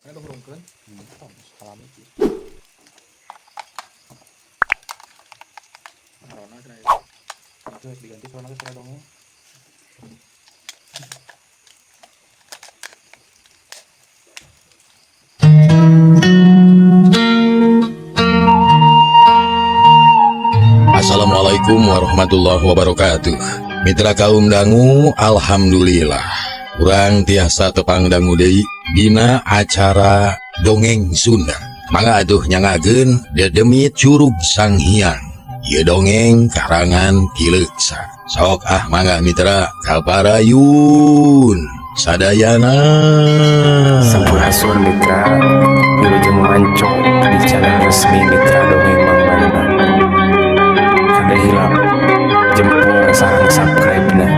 Ini hurungkeun. Salam iki. Corona cenah ieu. Itu harus diganti corona teh suara dongeng. Assalamualaikum warahmatullahi wabarakatuh. Mitra kaum dangu, alhamdulillah. Urang tiasa tepang dangu deui dina acara dongeng Sunda. Mangga atuh nyangakeun dedemit Curug Sanghyang. Ieu dongeng karangan Ki Leuksa. Sok ah mangga mitra kaparayun sadayana. Sampurasun Mitra, Wilujeng Manco di channel resmi Mitra Dongeng Mang Baruna. Kada hilap jempol sareng subscribe na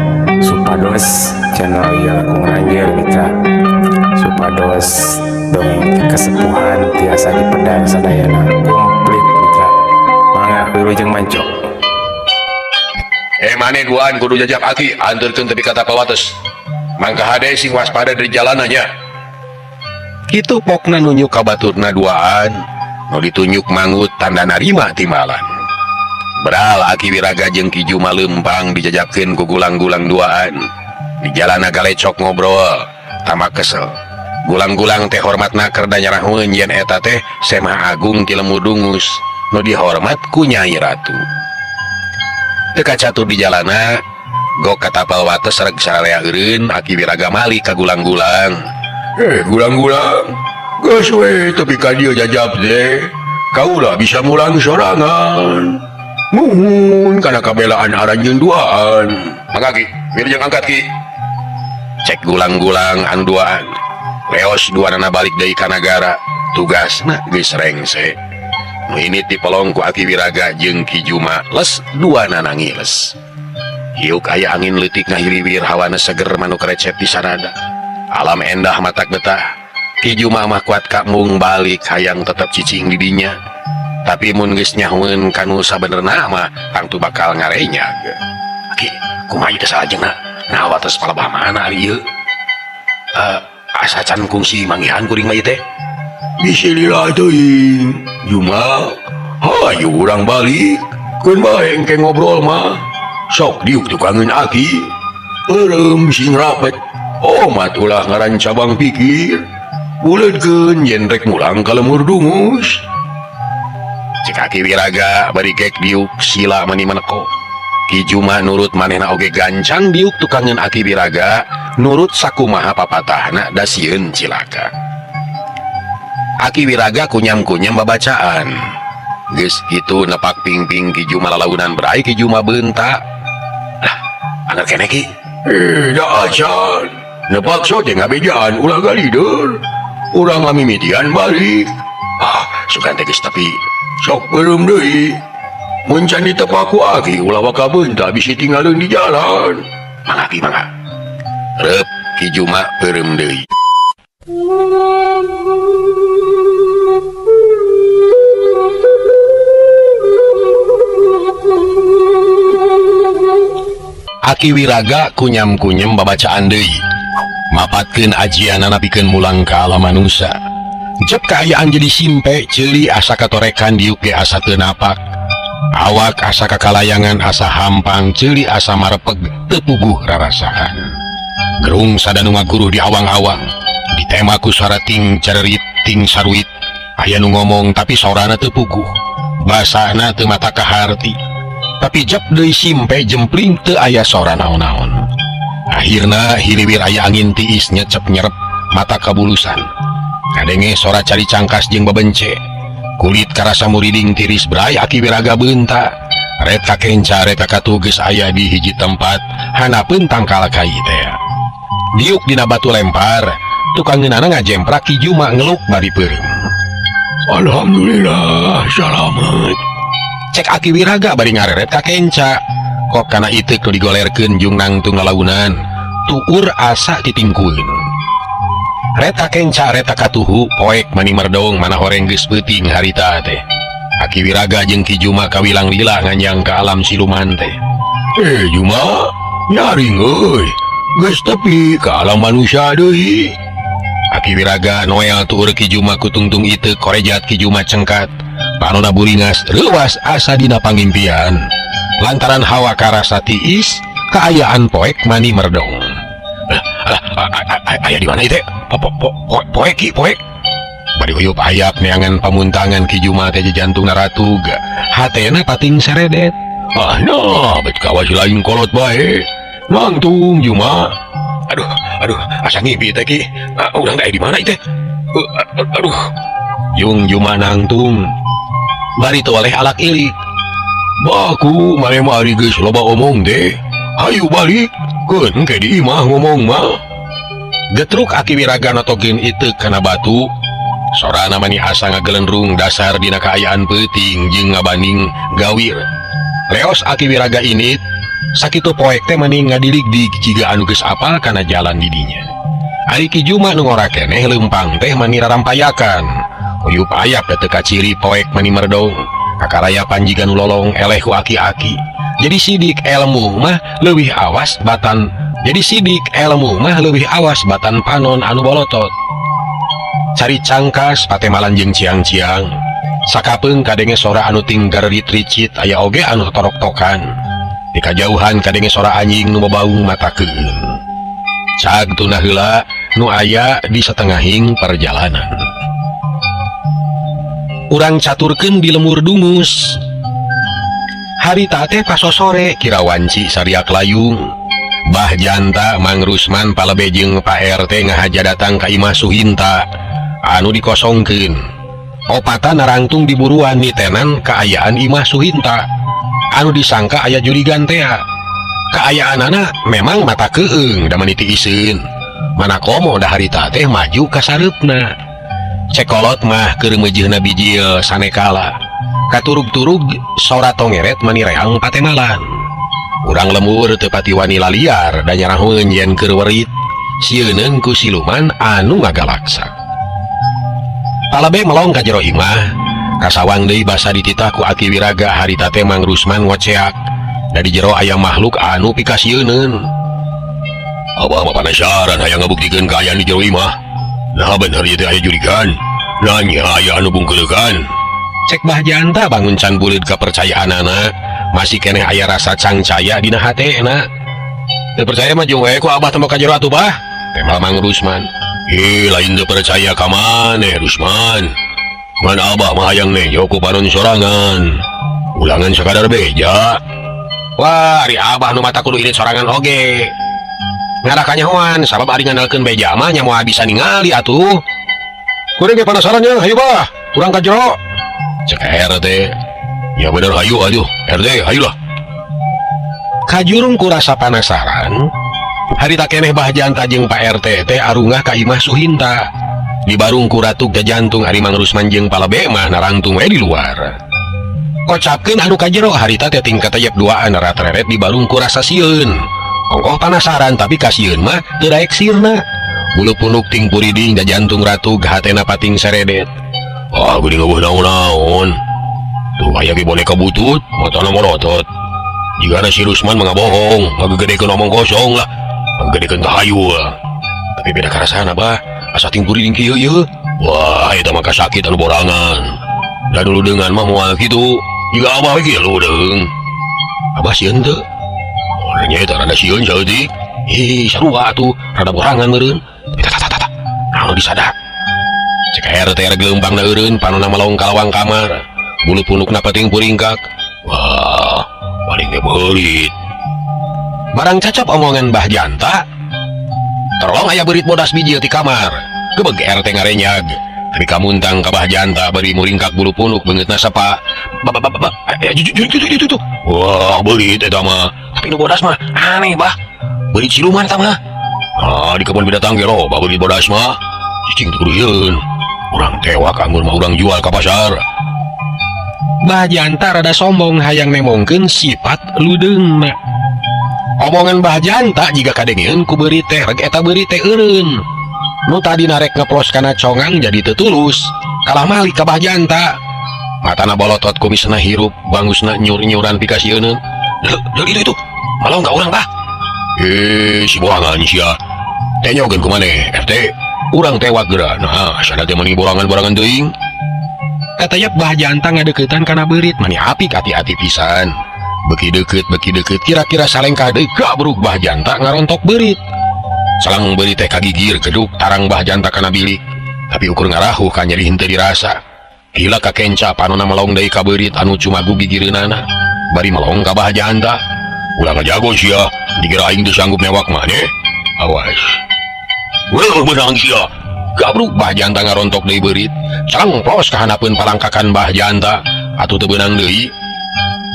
supados channel ieu langkung ranjeur Mitra, supados dongeng kesepuhan tiasa dipedar sadayana komplit Mitra. Mangga, wilujeng manco. Eh, maneh duaan kudu jajap aki, anterkeun tepi ka tapal wates. Mangka hade sing waspada di jalanannya. Kitu pokna nunjuk ka baturna duaan, nu ditunjuk mangut tanda narima timbalan. Beral Aki Wiraga jeung Ki Juma lempang dijajapkeun ku gulang-gulang duaan. Di jalana galecok ngobrol, tamak kesel. Gulang-gulang teh hormatna kerda nyarahoeun yen eta teh Semah Agung ti Lembur Dungus, nu dihormat ku Nyai Ratu. Teu kacatur di jalana, gok ka tapal wates reg sararea eureun, Aki Wiraga malik ka gulang-gulang. Eh, gulang-gulang, geus we tepi ka dieu jajap teh. Kaula bisa mulang sorangan. Nuhun kana kabelaan aranjeun duaan. Mangga Ki, wilujeng angkat Ki. Cek gulang-gulang anu duaan. Leos duanana balik deui ka nagara, tugasna geus rengse. Nu ini dipelong ku Aki Wiraga jeung Ki Juma, les duanana ngiles. Hiuk aya angin leutik ngahiliwir, hawana seger manuk recep di sarada. Alam endah matak betah. Ki Juma mah kuat ka mung balik hayang tetep cicing di dinya. Tapi mun geus nyahoeun kanu sabenerna mah tangtu bakal ngarenyag. Ki, kumaha ieu teh salajengna? Nah, wates palebah mana ari ieu? Eh, asa can kungsi manggihan kuring mah ieu teh. Bisi lila teuing. Juma, hayu urang balik. Keun bae engke ngobrol mah. Sok diuk tukangeun aki. Eureum sing rapet. Omat ulah ngaran cabang pikir. Uleudkeun yen rek mulang ka Lemur Dungus. Cek Aki Wiraga bari gek diuk sila mani meneko. Ki Juma nurut manehna oge gancang diuk tukangeun Aki Wiraga nurut sakumaha papatahna da sieun cilaka. Aki Wiraga kunyam-kunyam babacaan. Geus kitu nepak pingping Ki Juma lalaunan berai Ki Juma beunta. Lah, anger keneh Ki. Eh, da acan. Nepak so teh ngabejaan ulah galider. Urang ngamimitian balik. Ah, sugan teh geus tepi. Sok beureum deui. Mun can ditepak ku aki ulah waka beunta bisi tinggalin di jalan. Mangga Ki, mangga. Reup Ki Juma beureum deui. Aki Wiraga kunyam-kunyam babacaan deui. Mapatkeun ajianana pikeun mulang ka alam manusia. Jep kaayaan jadi simpe, ceuli asa katorekan diuk ge asa teu napak. Awak asa kakalayangan asa hampang, ceuli asa marepeg teu puguh rarasaan. Gerung sadanu ngaguruh di awang-awang. Ditema ku suara ting cererit ting saruit. Aya nu ngomong tapi sorana teu puguh. Basana teu mata kaharti. Tapi jep deui simpe jempling teu aya sora naon-naon. Akhirna hiliwir aya angin tiis nyecep nyerep mata kabulusan. Kadenge sora cari cangkas jeung bebence. Kulit karasa muriding tiris bray Aki Wiraga beunta. Reta kenca reta katuh geus aya di hiji tempat hanapeun tangkal kai teh. Diuk dina batu lempar, tukangeunana ngajemprak Ki Juma ngeluk bari peureum. Alhamdulillah salamet. Cek Aki Wiraga bari ngareret ka kenca. Kok kana iteuk nu digolerkeun jung nangtung lalaunan, tuur asa titingkueun. Reta kenca reta katuhu poek mani merdong mana horeng geus peuting harita teh. Aki Wiraga jeung Ki Juma kawilang lila nganjang ka alam siluman teh. Eh Juma, nyaring euy. Geus tepi ka alam manusia deui. Aki Wiraga Noel tuur Ki Juma ku tungtung itu korejat Ki Juma cengkat. Panona buringas reuwas asa dina pangimpian. Lantaran hawa karasa tiis, kaayaan poek mani merdong. Alah, aya di mana ieu teh? Poek ki, poek. Bari uyup ayap neangan pamuntangan Ki Juma teh jantung naratug. Hatena pating seredet. Ah nah, bet kawas lain kolot bae. Nangtung Juma. Aduh, aduh, asa ngimpi teh ki. Ah, urang teh di mana ieu teh? Aduh. Jung Juma nangtung. Bari teu oleh alak ilik. Baku maneh mah ari geus loba omong teh. Hayu balik. Keun ke di imah ngomong mah. Getruk Aki Wiraga notogeun itu kana batu. Sorana mani asa ngagelendrung dasar dina kaayaan peuting jeung ngabanding gawir. Leos Aki Wiraga ini sakitu poek teh mani ngadilig-dig jiga anu geus apal kana jalan di dinya. Ari Ki Juma nu ngora keneh leumpang teh mani rarampayakan. Uyup ayap da teu kaciri poek mani merdong. Kakarayapan jiga nu lolong eleh ku aki-aki. Jadi sidik ilmu mah leuwih awas batan. Jadi sidik ilmu mah leuwih awas batan panon anu bolotot. Cari cangkas patemalan jeung ciang-ciang. Sakapeung kadenge sora anu tinggar ricit aya oge anu torok-tokan. Di kajauhan kadenge sora anjing nu babaung mata keueung. Cag tuna heula nu aya di satengahing perjalanan. Urang caturkeun di lemur dungus. Harita teh pasosore kira wanci sariak layung. Bah Janta Mang Rusman palebe jeung Pak RT ngahaja datang ka imah Suhinta anu dikosongkeun. Opatan narangtung diburuan nitenan kaayaan imah Suhinta anu disangka aya jurigan tea. Kaayaanana memang mata keueung da mani tiiseun. Mana komo da harita teh maju ka sareupna. Cekolot mah keur meujeuhna bijil sanekala. Katurug-turug sora tongeret mani reang patemalan. Urang lembur teu pati wani laliar da nyarahoeun yen keur werit. Sieuneun ku siluman anu ngagalaksa. Palebe melong ka jero imah, kasawang deui basa dititah ku Aki Wiraga harita teh Mang Rusman ngoceak. Da di jero aya makhluk anu pikasieuneun. Abah mah panasaran hayang ngabuktikeun kaayaan di jero imah. Nah bener ieu teh aya jurigan. Nanya aya anu bungkeuleukan. Cek Bah Janta bangun can buleud kapercayaanana, masih keneh aya rasa cangcaya dina hatena. Teu percaya mah jeung we ku abah tempo ka jero atuh bah. Temal Mang Rusman. Ih, lain teu percaya ka maneh Rusman. Ngan abah mah hayang nenjo ku panon sorangan. Ulangan sakadar beja. Wah, ari abah nu mata kudu irit sorangan oge. Ngarakanyahoan sabab ari ngandalkeun beja mah nya moal bisa ningali atuh. Kuring ge penasaran nya, hayu bah, urang ka jero. Cek RT. Ya bener hayu atuh, RT hayulah. Kajurung ku rasa panasaran, harita keneh Bah Janta jeung Pak RT teh arungah ka imah Suhinta. Dibarung ku ratug jajantung ari Mang Rusman jeung palebe mah narangtung we di luar. Kocapkeun anu ka jero harita teh tingkat tayep duaan ratreret dibarung ku rasa sieun. Ongkoh panasaran tapi kasieun mah teu daek sirna. Bulu punuk ting puriding jajantung ratug hatena pating seredet. Ah, geuning eueuh naon-naon. Tuh aya ge boneka butut, matana morotot. Jigana si Rusman mah ngabohong, ngagegedekeun omong kosong lah. Ngagegedekeun tahayul. Tapi beda karasana bah, asa ting puriding kieu ieu. Wah, eta mah kasakit anu borangan. Da dulu dengan mah moal kitu. Jiga abah we kieu deung. Abah sieun teu? Oh, nya eta rada sieun saeutik. Ih, sarua atuh, rada borangan meureun. Tah tah tah tah. Naon disadak? Cek RT rek leumpangna eureun, panona melong ka lawang kamar. Bulu punukna pating puringkak. Wah, paling ge beurit. Barang cacap omongan Bah Janta, terolong aya beurit bodas bijil ti kamar. Gebeg RT ngarenyag. Tapi kamuntang ka Bah Janta bari muringkak bulu punuk beungeutna sapa. Ba ba ba ba. Itu itu. Wah, beurit eta mah. Tapi nu bodas mah aneh, Bah. Beurit siluman eta mah. Ah, di kebun binatang ge loba beurit bodas mah. Cicing teu kudu yeun. Urang tewak anggur mah urang jual ka pasar. Bah Janta rada sombong hayang nemongkeun sifat ludeungna. Omongan Bah Janta jiga kadengeun ku beurit teh reg eta beurit teh eureun. Nu tadi narek ngeplos kana congang jadi teu tulus. Kalah malik ka Bah Janta. Matana bolotot kumisna hirup, bangusna nyur-nyuran pikasieuneun. Deul itu itu. Malong ka urang bah. Eh, si bohangan sia. Tenyokeun ku maneh, RT. Urang tewak geura. Nah, sada teh meuni borangan-borangan teuing. Katayap Bah Janta ngadeukeutan kana beurit mani apik hati-hati pisan. Beki deukeut kira-kira salengkah deui gabrug Bah Janta ngarontok beurit. Salang beurit teh kagigir keduk tarang Bah Janta kana bilik. Tapi ukur ngarahuh ka nyeri henteu dirasa. Gila ka kenca panona melong deui ka beurit anu cumagu gigireunana. Bari melong ka Bah Janta. Ulah ngajago sia, dikira aing teu sanggup newak maneh. Awas. Weuh beunang sia. Gabrug Bah Janta ngarontok deui beurit. Salang plos kahanapeun palangkakan Bah Janta atuh teu beunang deui.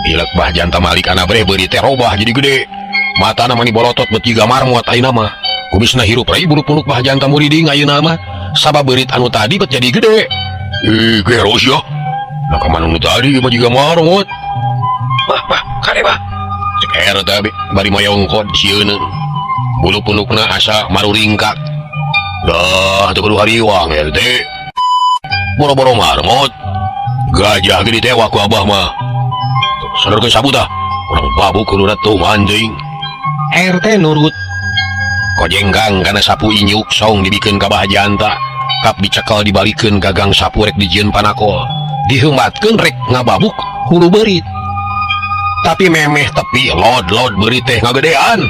Ilek Bah Janta malik anabreh beurit teh robah jadi gede. Matana mani bolotot bet jiga marmot ayeuna mah. Kumisna hirup rai bulu punuk Bah Janta muriding ayeuna mah. Sabab beurit anu tadi bet jadi gede. Ih, gero sia. Nah ka mana nu tadi mah jiga marmot. Bah, bah, kade bah. Cek RT bari moyongkod sieuneun. Bulu punukna asa maruringkak. Dah, teu kudu hariwang RT. Boro-boro marmot. Gajah ge ditewak ku abah mah. Sodorkeun sabu tah. Urang babuk kudu tuman teuing. RT nurut. Kojengkang kana sapu inyuk song dibikeun ka Bah Janta. Kap dicekel dibalikeun gagang sapu rek dijieun panakol. Diheumbatkeun rek ngababuk hulu beurit. Tapi memeh tepi lod-lod beurit teh ngagedean.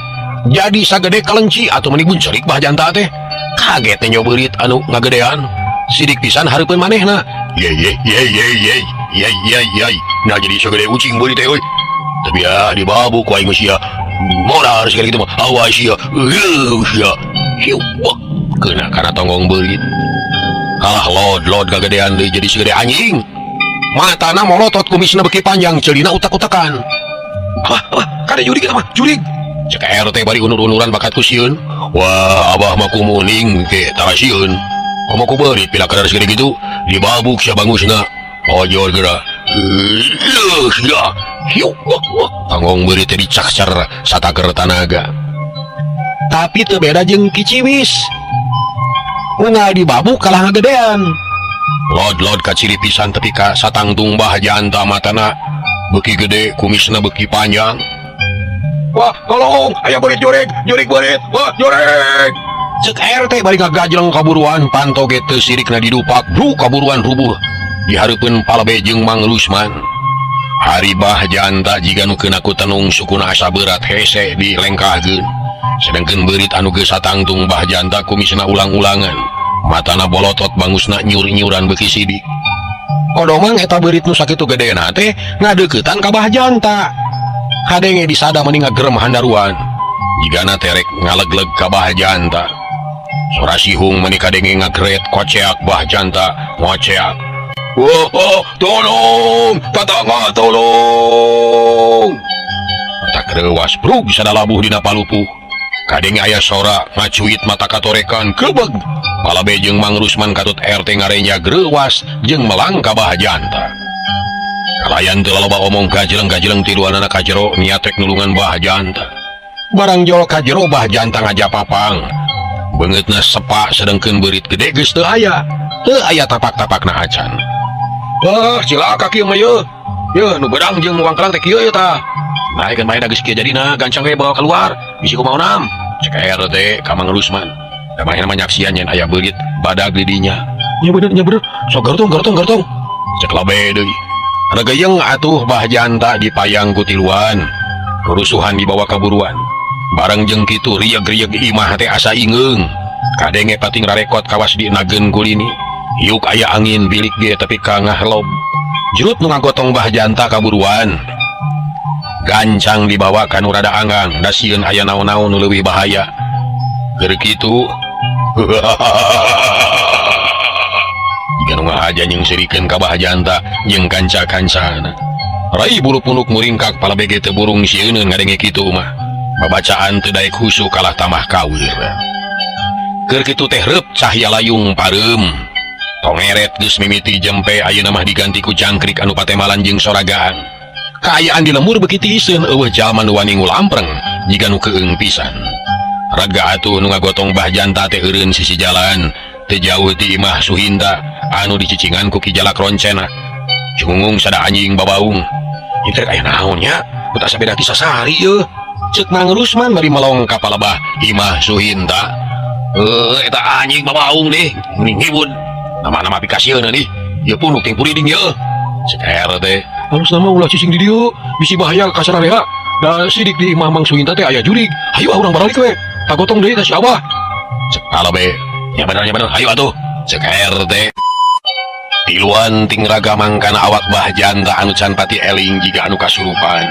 Jadi sagede kelenci atau meni buncerik Bah Janta teh. Kaget teh nyo beurit anu ngagedean. Sidik pisan hareupeun manehna. Ye ye ye ye ye ye ye ye. Nah jadi sagede ucing beurit teh euy. Tapi ya dibabuk ku aing mah sia. Modar sekali gitu mah. Awas sia. Eueuh sia. Hiu wah kena kana tonggong beurit. Kalah lod-lod kagedean deui jadi segede anjing. Matana molotot kumisna beuki panjang ceulina utak-utakan. Abah, abah, kade jurig eta mah, jurig. Cek RT bari unur-unuran bakat ku sieun. Wah, abah mah kumuning ke tara sieun. Komo ku beurit pila kadar segede gitu, dibabuk sia bangusna. Ojol geura. Eueuh sia. Hiu wah wah. Tanggong beurit teh dicakcer sataker tanaga. Tapi teu beda jeung Kiciwis. Unggal dibabuk kalah ngagedean. Lod-lod kaciri pisan tepi ka satangtung Bah Janta matana beuki gede kumisna beuki panjang. Wah, tolong, aya beurit jurig, jurig beurit, wah jurig. Cek RT bari ngagajleng kaburuan panto ge teu sirikna didupak, bru kaburuan rubuh. Dihareupeun palebe jeung Mang Rusman. Ari Bah Janta jiga nu keuna ku tenung sukuna asa berat hese dilengkahkeun. Sedengkeun beurit anu geus satangtung Bah Janta kumisna ulang-ulangan. Matana bolotot bangusna nyur-nyuran beuki sidik. Kodomang eta beurit nu sakitu gedena teh ngadeuketan ka Bah Janta. Kadenge disada meni ngagerem handaruan. Jigana terek ngalegleg ka Bah Janta. Sora sihung meni kadenge ngagret koceak Bah Janta ngoceak. Wah, oh, tolong, tatangga tolong. Tak reuas brug sadalabuh dina palupuh. Kadenge aya sora ngacuit mata katorekan kebeg. Palabe jeung Mang Rusman katut RT ngarenya greuwas jeung melang ka Bah Janta. Kalayan teu laloba omong gajleng-gajleng tiluanana ka jero niat rek nulungan Bah Janta. Barang jol ka jero Bah Janta ngajapapang. Beungeutna sepa sedengkeun beurit gede geus teu aya. Teu aya tapak-tapakna acan. Wah, cilaka kieu mah yeuh. Yeuh nu beurang jeung nu wangkelang teh kieu yeuh tah. Naekeun bae da geus kieu jadina gancang we bawa keluar. Bisi kumaha nam. Cek RT ka Mang Rusman. Da manehna mah nyaksian yen aya beurit badag di dinya. Nya bener, nya bener. Sok gartong, gartong, gartong. Cek labe deui. Regeyeng atuh Bah Janta dipayang ku tiluan. Rurusuhan dibawa kaburuan. Bareng jeung kitu rieg-rieg imah teh asa ingeung. Kadenge pating rarekot kawas dinageun kulini. Hiuk aya angin bilik ge tapi ka ngahlob. Jerut nu ngagotong Bah Janta kaburuan. Gancang dibawa ka nu rada anggang, da sieun aya naon-naon nu leuwih bahaya. Keur kitu jika nu ngahaja nyeungseurikeun ka Bah Janta jeung kanca-kancana. Rai bulu punuk muringkak palebege teu burung sieuneun ngadenge kitu mah. Babacaan teu daek husu kalah tamah kawir. Keur kitu teh reup cahya layung pareum. Tongeret geus mimiti jempe ayeuna mah diganti ku jangkrik anu patemalan jeung soragaan. Kaayaan di lembur beuki tiiseun eueuh jalma nu wani ngulampreng jiga nu keung pisan. Raga atuh nu ngagotong Bah Janta teh eureun sisi jalan teu jauh ti imah Suhinta anu dicicingan ku Ki Jalak Roncena. Cungung sada anjing babaung. Ieu teh aya naon nya? Teu asa beda ti sasari yeuh. Ceuk Mang Rusman bari melong ka palebah imah Suhinta. Heuh, eta anjing babaung deh, mending ngibun. Nama-nama pikasieun nih. Ieu punuk ting puriding ieu. Cek RT. Halus nama ulah cicing di dieu, bisi bahaya ka sararea. Da sidik di imah Mang Suinta teh aya jurig. Hayu ah urang baralik we. Kagotong deui ka si Abah. Cek Palobe. Ya bener ya bener, hayu atuh. Cek RT. Tiluan ting raga mangkana awak Bah Janta anu can pati eling jiga anu kasurupan.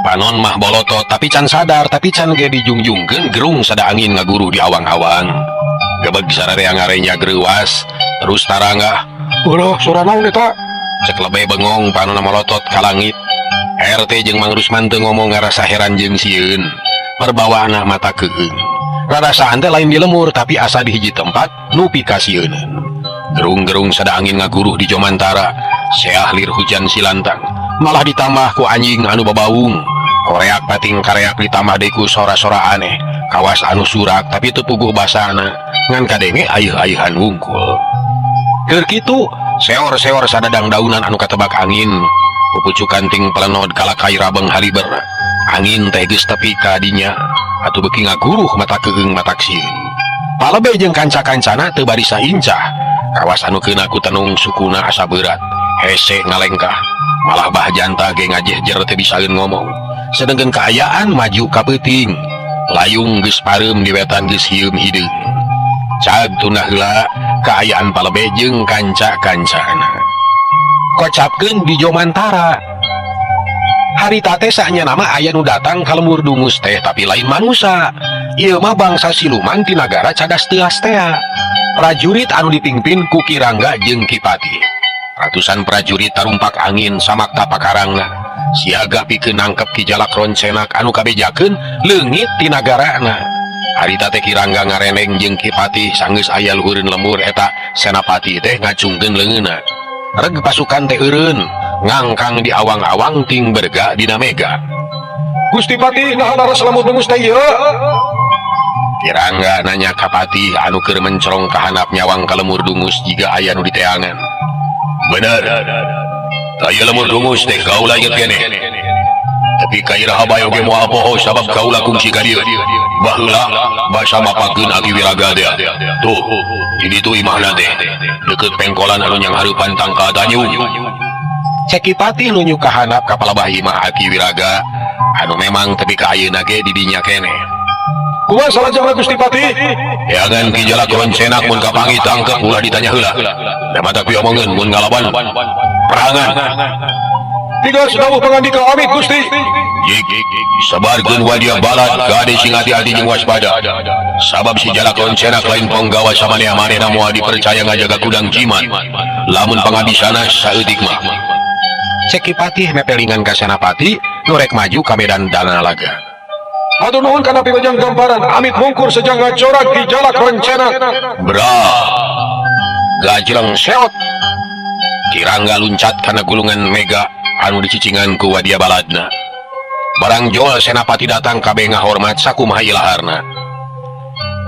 Panon mah bolotot tapi can sadar tapi can ge dijungjungkeun gerung sada angin ngaguru di awang-awang. Gebeg sararea ngarenya greuwas terus taranggah. Ulah, sora naon eta? Cek Lebe bengong panonna molotot ka langit. RT jeung Mang Rusman teu ngomong ngarasa heran jeung sieun. Perbawaanna mata keung. Rarasaan teh lain di lemur tapi asa di hiji tempat nu pikasieuneun. Gerung-gerung sada angin ngaguruh di Jomantara, seah lir hujan silantang. Malah ditambah ku anjing anu babaung. Koreak pating kareak ditambah deui ku sora-sora aneh. Kawas anu surak tapi teu puguh basana. Ngan kadenge ayeuh-ayeuhan wungkul. Keur kitu, seor-seor sadadang daunan anu katebak angin. Pupucukan ting pelenod kalakai rabeng haliber. Angin teh geus tepi ka dinya, atuh beuki ngaguruh mata keung matak sieun. Palebe jeung kanca-kancana teu barisa incah. Kawas anu keuna ku tenung sukuna asa berat, hese ngalengkah. Malah Bah Janta ge ngajehjer teu bisaeun ngomong. Sedengkeun kaayaan maju ka peuting. Layung geus pareum di wetan geus hieum hideung. Cag tunda heula kaayaan Palebe jeung kanca-kancana. Kocapkeun di Jomantara. Harita teh saanya nama aya nu datang ka lembur dungus teh tapi lain manusa. Ieu mah bangsa siluman ti nagara cadas teuas tea. Prajurit anu dipingpin ku Ki Rangga jeung Ki Patih. Ratusan prajurit tarumpak angin samakta pakarangna. Siaga pikeun nangkep Ki Jalak Roncenak anu kabejakeun leungit ti nagarana. Harita teh Ki Rangga ngareneng jeung Ki Patih sanggeus aya luhureun lembur eta senapati teh ngacungkeun leungeunna. Reg pasukan teh eureun ngangkang di awang-awang ting berga dina mega. Gusti Patih naha daras lemur dungus teh ieu? Ki Rangga nanya ka Patih anu keur mencorong ka handap nyawang ka lemur dungus jiga aya nu diteangan. Bener. Taya lemur dungus teh kaula inget keneh. Tapi ka iraha bae oge moal poho sabab kaula kungsi ka dieu. Baheula basa mapakeun Aki Wiraga teh. Tuh, di ditu imahna teh. Deukeut pengkolan anu nyanghareupan tangkal tanjung. Cek Ki Patih nunjuk ka handap ka palebah imah Aki Wiraga anu memang tepi ka ayeuna ge di dinya keneh. Kumaha salajengna Gusti Patih? Jangan Ki Jalak Roncenak mun kapanggih tangkep ulah ditanya heula. Da mata piomongeun mun ngalaban perangan. Tiga dawuh pangandika amit Gusti. Jik, sabarkeun wadia balad kade sing hati-hati jeung waspada. Sabab si Jalak Roncenak lain penggawa samaneh-manehna moal dipercaya ngajaga kudang jimat. Lamun pangabisana saeutik mah. Cek Ki Patih mepelingan ka Senapati nu rek maju ka medan dana laga. Hatur nuhun kana piwejang gambaran amit mungkur sejang ngacorak Ki Jalak Roncenak. Bra. Gajleng seot. Ki Rangga luncat kana gulungan mega anu dicicingan ku wadia baladna. Barang jol Senapati datang kabeh ngahormat sakumaha ilaharna.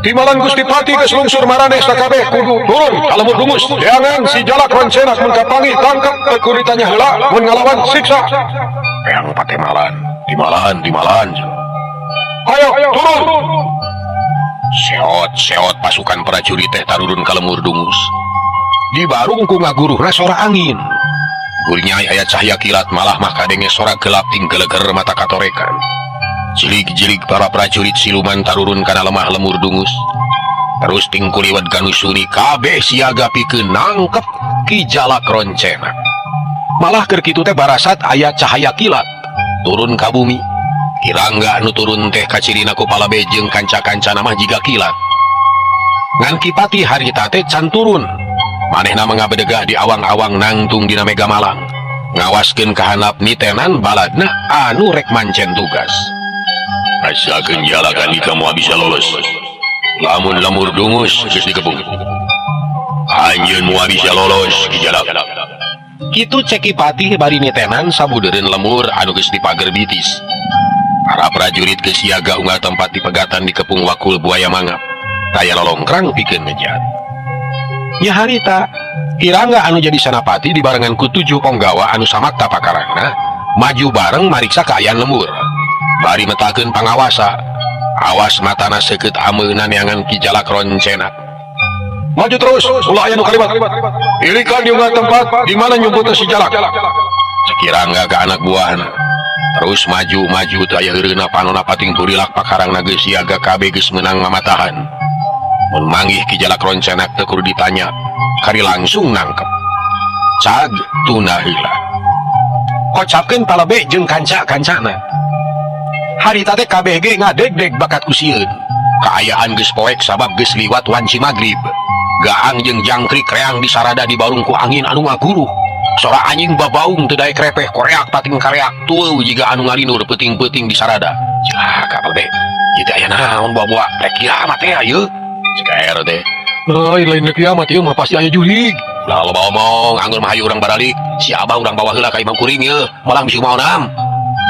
Timalan Gusti Patih geus lungsur maraneh sakabeh kudu turun ka lemur dungus. Jangan si Jalak Roncenak mun kapanggih tangkep teu kudu ditanya heula mun ngalawan siksa. Peang patemalan, timalan, timalan. Ayo turun. Seot seot pasukan prajurit teh tarurun ka lemur dungus. Di barung ku ngaguruhna sora angin. Gurnyai aya cahaya kilat malah mah kadenge sora gelap ting geleger mata katorekan. Jilig-jilig para prajurit siluman tarurun kana lemah lemur dungus. Terus ting kuliwat ganusuni kabeh siaga pikeun nangkep Ki Jalak Roncenak. Malah keur kitu teh barasat aya cahaya kilat turun ka bumi. Ki Rangga nu turun teh kacirina ku palabe jeung kanca-kancana mah jiga kilat. Ngan Ki Patih harita teh can turun. Manehna mangabedegah di awang-awang nangtung dina mega malang. Ngawaskeun ka handap nitenan baladna anu rek mancen tugas. Rasakeun jalakan dika moal bisa lolos. Lamun lemur dungus geus dikepung. Anjeun moal bisa lolos Ki Jalak. Kitu cek Ki Patih bari nitenan sabudeureun lemur anu geus dipager bitis. Para prajurit geus siaga unggal tempat dipegatan dikepung wakul buaya mangap. Taya lolongkrang pikeun ngejat. Nya harita, Ki Rangga anu jadi sanapati dibarengan ku 7 ponggawa anu samakta pakarangna, maju bareng mariksa kaayaan lembur. Bari metakeun pangawasa. Awas matana seukeut ameuna neangan Ki Jalak Roncenak. Maju terus, ulah aya nu kaliwat. Ilikan diunggah tempat di mana nyumputna si Jalak. Cek Ki Rangga ka anak buahna. Terus maju-maju teu aya heureuna panona pating burilak pakarangna geus siaga kabeh geus meunang mamatahan. Mun manggih Ki Jalak Roncenak teu kudu ditanya, kari langsung nangkep. Cag tuna heula. Kocapkeun palebe jeung kanca-kancana. Harita teh kabeh ge ngadegdeg bakat ku sieun. Kaayaan geus poek sabab geus liwat wanci magrib. Gaang jeung jangkrik reang disarada dibarung ku angin anu ngaguruh. Sora anjing babaung teu daek repeh koreak pating kareak tueuh jiga anu ngalinur peuting-peuting disarada. Cilaka palebe. Ieu teh aya naon buah-buah rek kiamat teh ieu. Cek RT. Lain lain rek kiamat ieu mah pasti aya jurig. Lah loba omong anggur mah hayu urang baralik. Si Abah urang bawa heula ka imah kuring ieu, malang bisi maonam.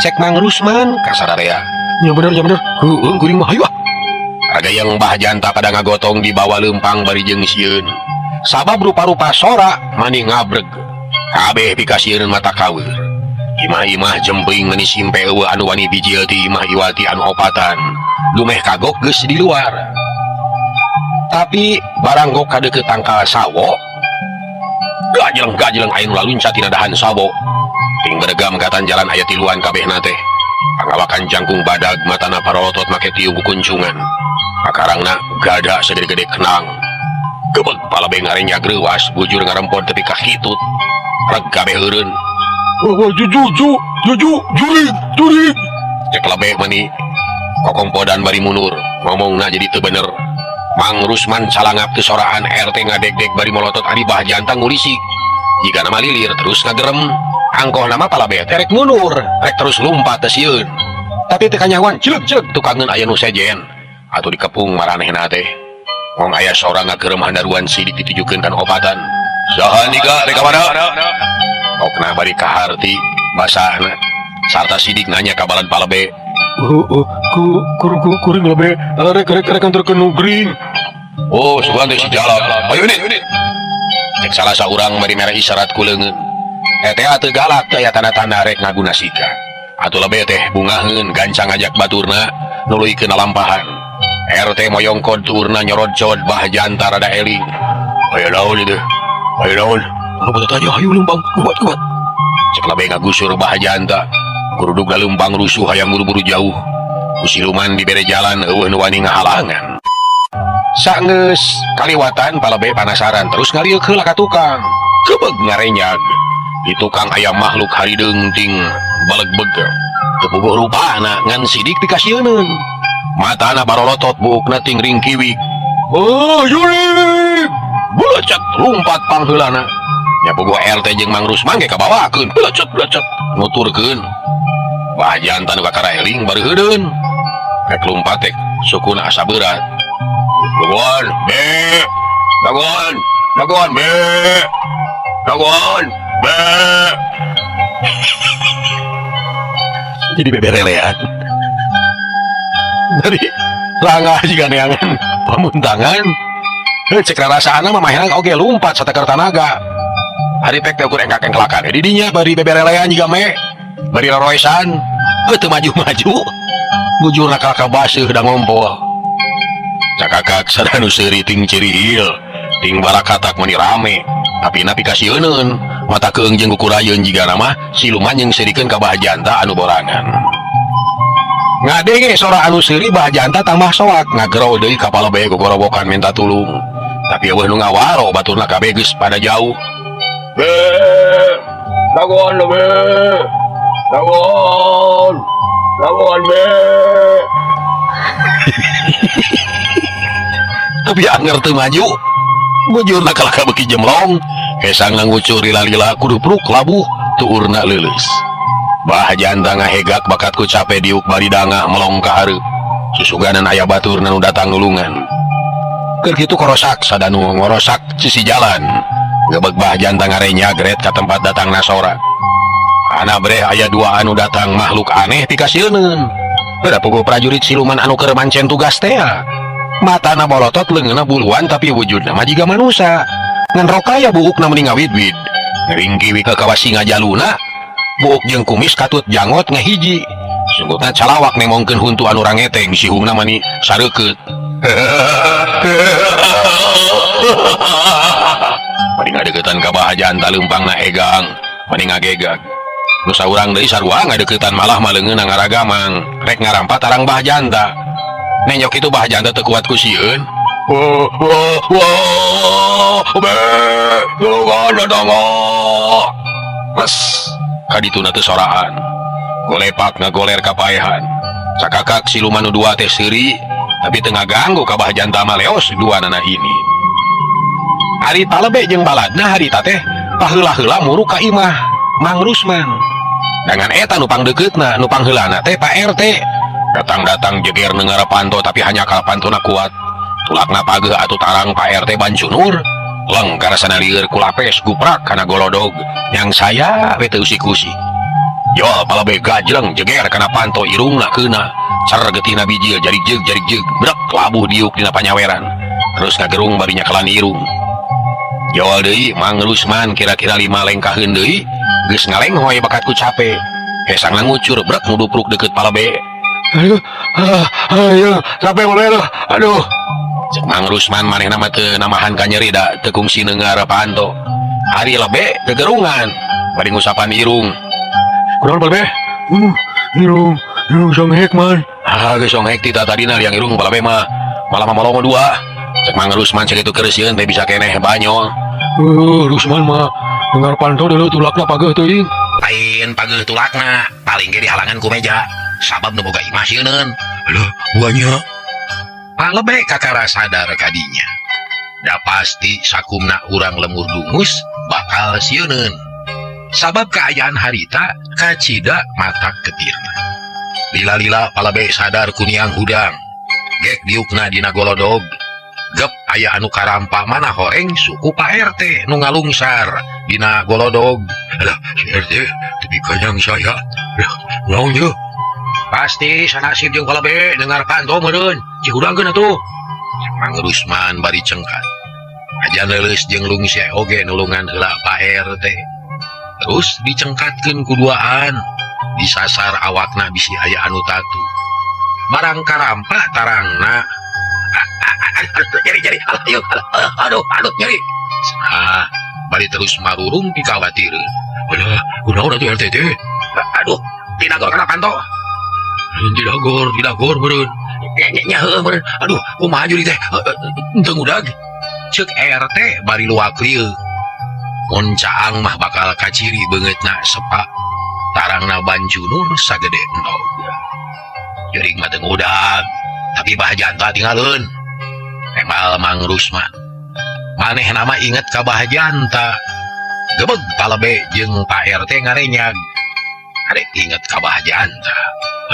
Cek Mang Rusman ka sararea. Nya bener nya bener. Heueuh kuring mah hayu ah. Ragayang Bah Janta pada ngagotong dibawa leumpang bari jeung sieun. Sabab rupa-rupa sora mani ngabreg. Kabeh pikasieun mata kaweur. Imah-imah jemping meni simpe eueuh anu wani bijil ti imah iwati anu opatan. Dumeh kagok geus di luar. Tapi barang gok kadeukeut tangkal sawo, gajleng-gajleng aya nu laluncat tina dahan sawo. Ting beregam katan jalan aya tiluan kabehna teh. Pangawakan jangkung badag matana parolotot make tiung kukuncungan. Pakarangna gada segede-gede kenang. Gebeg palebe ngarenya greuwas bujur ngarempon tepi ka hitut. Reg kabeh eureun. Wah, juju ju juju jurig jurig. Cek lebe meni kokongpodan bari mundur ngomongna jadi teu bener. Mang Rusman calangap teu soraan RT ngadegdeg bari molotot ari Bah Janta ngulisik. Jika nama lilir terus ngagerem. Angkoh nama palebe teh rek mundur, rek terus lumpat teu sieun. Tapi teu kanyahoan cileg-cileg tukangeun aya nu sejen. Atuh dikepung maranehna teh. Ngong aya sora ngagerem handaruan sidik ditujukeun kana opatan. Saha nika rek ka mana? Okna bari kaharti basahna. Sarta sidik nanya ka balad palebe. Heueuh ku kur ku kuring lebe rek rek rek anterkeun nu gering. Oh, sugan teh si Jalak. Ayo ini. Cek salah saurang bari mere isyarat ku leungeun. Eta teu galak teu aya tanda-tanda rek ngaguna sika. Atuh lebe teh bungaheun gancang ngajak baturna nuluykeun lalampahan. RT moyongkod tuurna nyorodcod Bah Janta rada eling. Aya naon ieu teh? Aya naon? Anu tanya hayu leumpang kuat kuat. Cek lebe ngagusur Bah Janta. Gurudug leumpang rusuh hayang buru-buru jauh. Ku siluman dibere jalan eueuh nu wani ngahalangan. Sanggeus kaliwatan palebe panasaran terus ngaliuk heula ka tukang. Gebeg ngarenyag. Di tukang aya makhluk harideung ting balegbeg. Teu puguh rupana ngan sidik pikasieuneun. Matana barolotot buukna ting ringkiwik. Oh, jurig. Belecet lumpat pangheulana. Nya puguh RT jeung Mang Rusman ge kabawakeun. Belecet belecet nuturkeun. Bah Janta nu kakara eling bari heudeun. Rek lumpat teh sukuna asa berat. Dagoan, be. Dagoan, dagoan, be. Dagoan, be. Jadi beberelean. Dari langah jiga neangan pamuntangan. Heuh cek rarasaan mah maherang oge lumpat satekar tanaga. Ari pek teh ukur engkak-engklakan. Di dinya bari beberelean jiga me. Bari roroesan. Heuh teu maju-maju. Bujurna kalaka baseuh da ngompol. Cakakak sadanu seuri ting cirihil. Ting barakatak meni rame. Tapi napi kasieuneun. Mata keung jeung kukurayeun jiga nama siluman jeung seurikeun ka Bah Janta anu borangan. Ngadenge sora anu seuri Bah Janta tambah soak ngagero deui ka palebe gogorowokan minta tulung. Tapi eueuh nu ngawaro baturna kabeh geus pada jauh. Be, dagoan be. Dagoan. Dagoan be. Tapi anger teu maju. Bujurna kalaka beuki jemlong. Hesang ngucur lila-lila kudu pruk labuh tuurna leuleus. Bah Janta ngahegak bakat ku cape diuk bari dangah melong ka hareup. Susuganan aya batur nu datang nulungan. Keur kitu korosak sadanu ngorosak sisi jalan. Gebeg Bah Janta ngarenya gret ka tempat datangna sora. Ana breh aya dua anu datang makhluk aneh pikasieuneun. Beda puguh prajurit siluman anu keur mancen tugas teh. Matana bolotot leungeunna buluan tapi wujudna mah jiga manusa. Ngan rokaya buukna meni ngawid-wid. Ngringkiwi ka kawas singa jaluna. Buuk jeung kumis katut jangot ngahiji. Sungguhna calawak nemongkeun huntu anu rangeteng sihungna mani sareukeut. Bari ngadeukeutan ka Bah Janta leumpangna egang, mani ngagegag. Nu saurang deui sarua ngadeukeutan malah maleungeunna ngaragamang, rek ngarampa tarang Bah Janta. Nenyok itu Bah Janta teu kuat ku sieun. Wah, wah, wah, be, tulungan datang. Les, kadituna teu soraan. Golepak ngagoler ka paehan. Sakakak siluman nu dua teh seuri, tapi teu ngaganggu ka Bah Janta mah leos dua nana ini. Ari Palebe jeung baladna harita teh paheula-heula muruk ka imah Mang Rusman. Dengan eta nu pangdekeutna, nu pangheulana teh Pak RT. Datang-datang jeger neungara panto tapi hanya kal pantona kuat. Tulakna pageuh atuh tarang Pak RT bancunur. Leng karasana lieur kulapes guprak kana golodog. Yang saya we teu usik-usik. Jol Palebe gajleng jeger kana panto irungna keuna. Cer getihna bijil jarik jeug jarik jeug brek labuh diuk dina panyaweran. Terus ngagerung bari nyakelan irung. Jol deui Mang Rusman kira-kira 5 lengkaheun deui geus ngalenghoy bakat ku cape. Hesangna ngucur brek ngudupruk deukeut Palebe. Aduh, ayo, capek mulai aduh. Aduh. Cek Mang Rusman manehna mah teu namahan ka nyeri da teu kungsi neungar panto. Ari Lebe gegerungan bari ngusapan irung. Kunaon Palebe? Irung, irung songhek man. Ah, geus songhek ti tadina liang irung Palebe mah. Malah mamolongo dua. Cek Mang Rusman sakitu keureuseun teh bisa keneh banyol. Rusman mah dengar panto dulu tulakna pageuh teuing. Lain pageuh tulakna, paling ge dihalangan ku meja. Sabab nu boga imah sieuneun. Alah, buahnya. Palebe kakara sadar kadinya. Da pasti sakumna urang lemur dungus bakal sieuneun. Sabab kaayaan harita kacida mata ketirna. Lila-lila Palebe sadar kuniang hudang. Gek diukna dina golodog. Gep aya anu karampa mana horeng suku Pak RT nu ngalungsar dina golodog. Alah, si RT tepi kanyang saya. Alah, naon ye? Pasti sanasib jeung Palebe dengar panto meureun. Cihudangkeun atuh. Mang Rusman bari cengkat. Ajan leuleus jeung lungse oge nulungan heula Pak RT. Terus dicengkatkeun ku duaan. Disasar awakna bisi aya anu tatu. Barang karampa tarangna. Aduh, nyeri, nyeri. Alah, ayo, alah, aduh, aduh, nyeri. Ah, bari terus marurung dikawatireun. Alah, kunaon atuh RT teh? Aduh, dinagor kana panto. Dinagor, dinagor meureun. Nya, nya, nya, heueuh meureun. Aduh, kumaha juri teh? Henteu ngudag. Ceuk RT bari luak lieu. Mun caang mah bakal kaciri beungeutna sepa. Tarangna bancunur sagede endog. Jeuring mah teu ngudag, tapi Bah Janta tinggalkeun. Emal Mang Rusman. Manehna mah inget ka Bah Janta. Gebeg Palebe jeung Pak RT ngarenyag. Arek inget ka Bah Janta.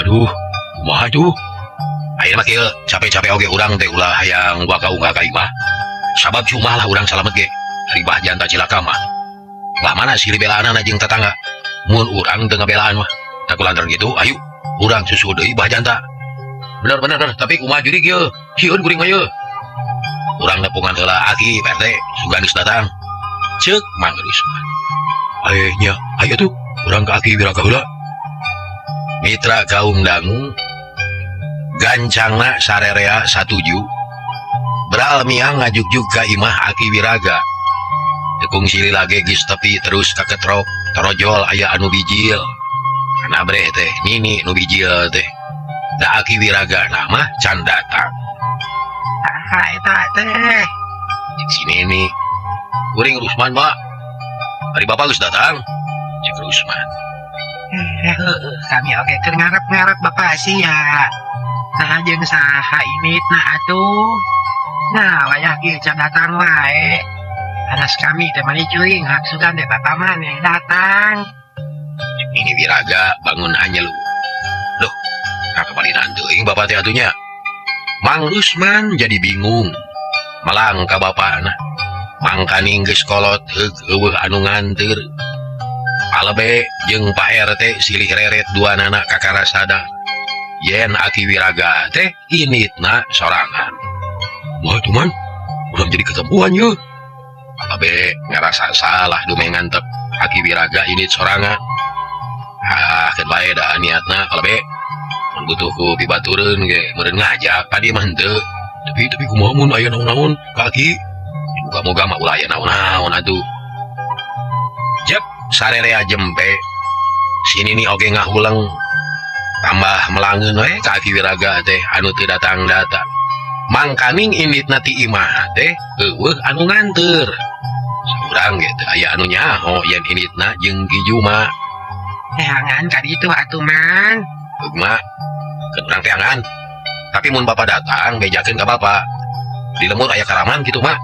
Aduh, kumaha tuh? Ayeuna mah kieu, capek-capek oge urang teh ulah hayang waka unggah ka imah. Sabab cuma lah urang salamet ge. Ari Bah Janta cilaka mah. Bah mana silih belaanana jeung tetangga. Mun urang teu ngabelaan mah. Tak kulantaran kitu, ayo urang susul deui Bah Janta. Bener, bener, bener, tapi kumaha jurig ieu? Sieun kuring mah ieu. Urang nepungan heula aki Pak RT, sugan geus datang. Ceuk Mang Rusman. Ayo nya, ayo tuh, urang ka aki Wiraga heula. Mitra kaum dangu gancangna sarerea satuju. Beral miang ngajugjug ka imah aki Wiraga. Tekung silih lage geus tepi terus kaketrok, torojol aya anu bijil. Kana breh teh nini nu bijil teh. Da aki Wiraga nama can datang. Ah, eta teh. Cek si nini. Kuring Rusman, Pak. Ari bapak geus datang. Cek Rusman. Heueuh, kami oge keur ngarep-ngarep bapak sia. Nah, jeung saha initna atuh? Nah, wayah kieu can datang wae. Anas kami teh mani cuing hak sugan teh bapak maneh datang. Nini Wiraga bangun hanya lu. Loh, nah kebalinan teuing bapak teh atunya. Mang Rusman jadi bingung. Malang ka bapakna. Mangkaning geus kolot heug eueuh anu nganteur. Palebe jeung Pak RT silih reret dua nana kakara sadar. Yen aki Wiraga teh initna sorangan. Wah, teman, urang jadi ketemuan ye. Palebe ngerasa salah dumeh ngantep aki Wiraga init sorangan. Ah, keun bae da niatna Palebe. Mun butuh ku pibatureun ge meureun ngajak ka dieu mah henteu. Tapi kumaha mun aya naon-naon ka Aki? Muga-muga mah ulah aya naon-naon atuh. Jep sarerea jempe. Si Nini oge ngahuleng. Tambah melangeun we ka Aki Wiraga teh anu teu datang-datang. Mangkaning inditna ti imah teh eueuh anu nganteur. Saurang ge teu aya anu nyaho yen inditna jeung Ki Juma. Teangan ka ditu atuh Mang. Heug mak, keun urang teangan. Tapi mun bapa datang bejakeun ka bapa. Di lemur aya karaman kitu mak.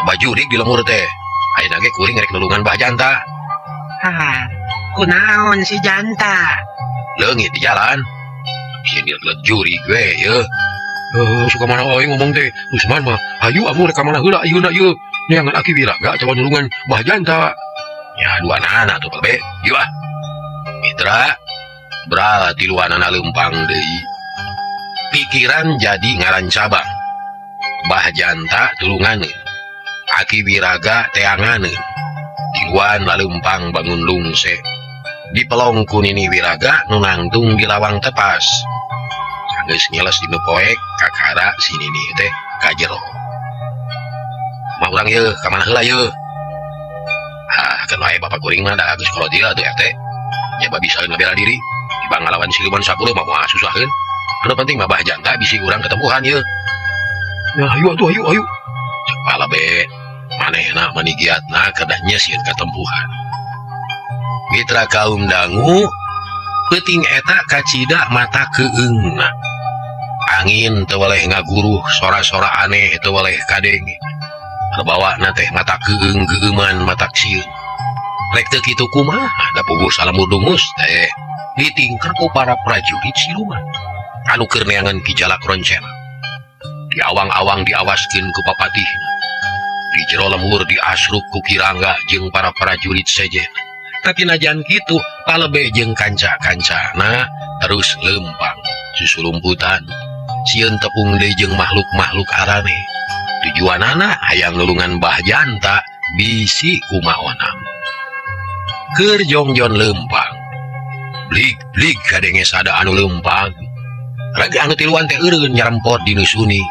Loba jurig di lemur teh. Ayeuna ge kuring rek nulungan Bah Janta. Hah, kunaon si Janta? Leungit di jalan. Sieun dilet jurig we yeuh. Suka mana aing ngomong teh, Usman mah hayu amun rek ka mana heula ayeuna ieu. Neangan Aki Wiraga atawa nulungan Bah Janta. Ya duanana atuh Pak Be. Yeuh ah. Mitra berarti tiluanana leumpang deui. Pikiran jadi ngaran cabang. Bah Janta tulunganeun. Aki Wiraga teanganeun. Tiluan laleumpang bangun lungse. Dipelong ku Nini Wiraga nu nangtung di lawang tepas. Sanggeus ngeles dinu poek kakara si Nini teh ka jero. Mah urang yeuh ka mana heula yeuh? Ah, keun wae bapak kuring mah da geus kolot ieu atuh RT. Nya babisaeun ngabela diri. Tibang ngalawan siluman 10 mah moal susaheun. Anu penting mah Bah Janta bisi urang ketempuhan yeuh. Ya hayu atuh hayu hayu. Cek Palabe manehna mani giatna kedah nyieun katempuhan. Mitra kaum dangu peuting eta kacida mata keungna. Angin teu weleh ngaguruh, sora-sora aneh teu weleh kadenge. Bawa teh mata keung keueuman matak sieun. Rek teu kitu kumaha da puguh salemur dungus teh ditingker ku para prajurit siluman anu keur neangan Ki Jalak Roncena. Di awang-awang diawaskeun ku papatihna. Di jero lemur diasruk ku Ki Rangga jeung para prajurit sejen. Tapi najan kitu palebe jeung kanca-kancana terus leumpang susulumputan. Sieun tepung deui jeung makhluk-makhluk arane. Tujuanana hayang nulungan Bah Janta bisi kumaonam. Keur jongjon leumpang. Blig-blig kadenge sada anu leumpang. Raga anu tiluan teh eureun nyarempot di nu suni.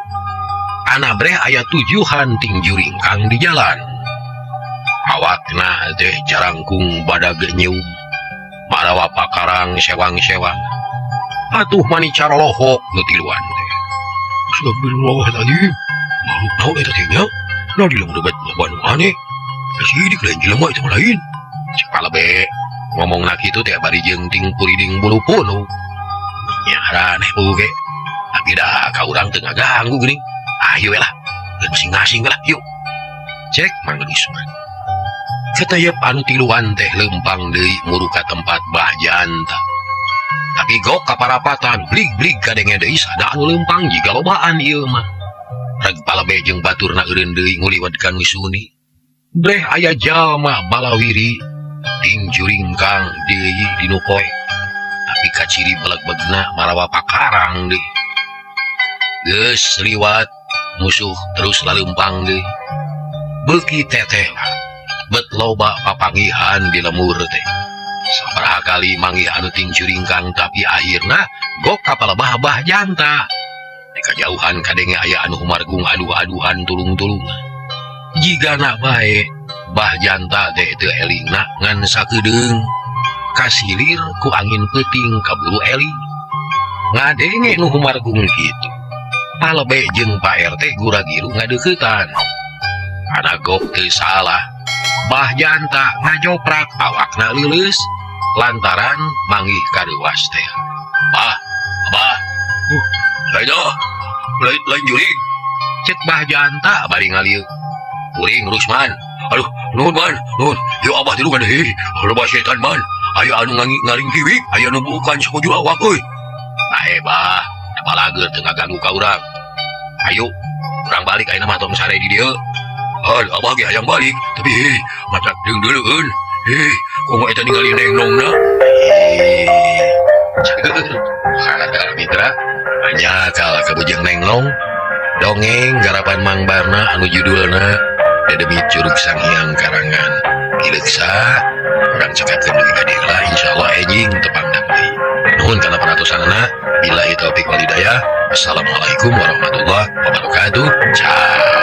Anabreh aya tujuhan ting juringkang di jalan. Awakna teh jarangkung badag nyeum. Marawa pakarang sewang-sewang. Atuh mani carolohok nu tiluan teh. Astagfirullahaladzim. Makhluk naon eta teh nya? Nah di lemur bet loba nu aneh. Sidik lain jelema eta mah lain. Cek Palebe ngomongna kitu teh bari jeung ting puriding bulu punu. Nya araneh oge. Tapi dah ka urang teu ngaganggu geuning. Ayo we lah. Geus masing-masing lah yuk. Cek Mang Usman. Ketayep anu tiluan teh leumpang deui muru ka tempat Bah Janta. Tapi gok kaparapatan blig-blig kadenge deui sada anu leumpang jiga lobaan ieu mah. Reg Palebe jeung baturna eureun deui nguliwat ka nu suni. Breh aya jalma balawiri ting juringkang deui dinu poe. Tapi kaciri beleg-begna marawa pakarang deui. Geus liwat musuh terus laleumpang deui. Beuki teteh bet loba papangihan di lemur teh. Sabaraha kali manggih anu ting juringkang tapi akhirna gok kapal bah-bah janta. Di kajauhan kadenge aya anu humargung aduh-aduhan tulung-tulungan. Jigana bae bah janta teh teu elingna ngan sakedeung. Kasilir ku angin peuting kaburu eling. Ngadenge nu humargung kitu. Palebe jeung Pak RT gura-giru ngadeuketan. Ana gok teu salah. Bah janta ngajoprak awakna leuleus lantaran manggih kareuwas teh. Bah, bah. Lain dah. Lain, lain jurig. Cek bah janta bari ngalieu. Kuring Rusman. Aduh, nuhun man, nuhun. Yo abah tilu kan hei. Loba setan man. Aya anu ngaring kiwik, aya anu bukan sakujur awak euy. Bae bah, balager teu ngaganggu ka urang. Ayo, urang balik ayeuna mah tong sare di dieu. Hal, abah ge hayang balik, tapi hei, mata deung-deuleueun. Hei, komo eta ningali nengnongna. Mitra, hanya kalah kabujeng nengnong. Dongeng garapan Mang Barna anu judulna Dedemit Curug Sanghyang Karangan Ki Leksa. Urang cekapkeun dugi ka dieu lah, insyaallah enjing tepang deui. Nuhun kana perhatosanana. Billahi taufik wal hidayah. Wassalamualaikum warahmatullahi wabarakatuh. Ciao.